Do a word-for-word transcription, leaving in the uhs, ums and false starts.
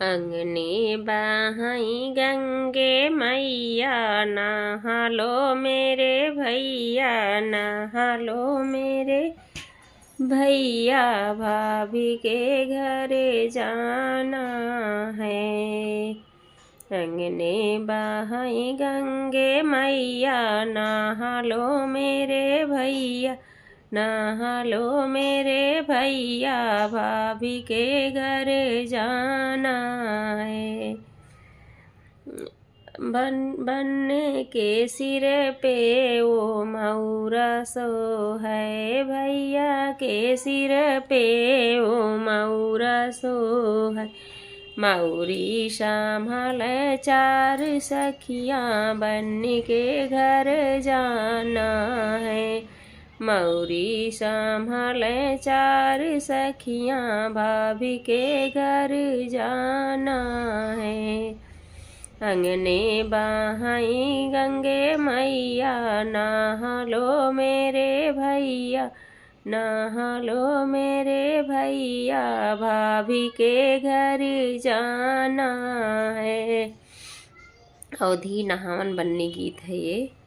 अंगने बहई गंगे मैया, नहा लो मेरे भैया, नहा लो मेरे भैया, भाभी के घरे जाना है। अंगने बहई गंगे मैया, नहा लो मेरे भैया, नहा लो मेरे भैया, भाभी के घर जाना है। बन, बन्ने के सिर पे ओ मौरा सोहै, भैया के सिर पे ओ मौरा सोहै। मौरी संभल चार सखियाँ, बन्नी के घर जाना है। मौरी संभल चार सखियाँ, भाभी के घर जाना है। अंगने बहई गंगे मैया, नहा लो मेरे भैया, नहा लो मेरे भैया, भाभी के घर जाना है। अवधी नहावन बन्नी गीत है ये।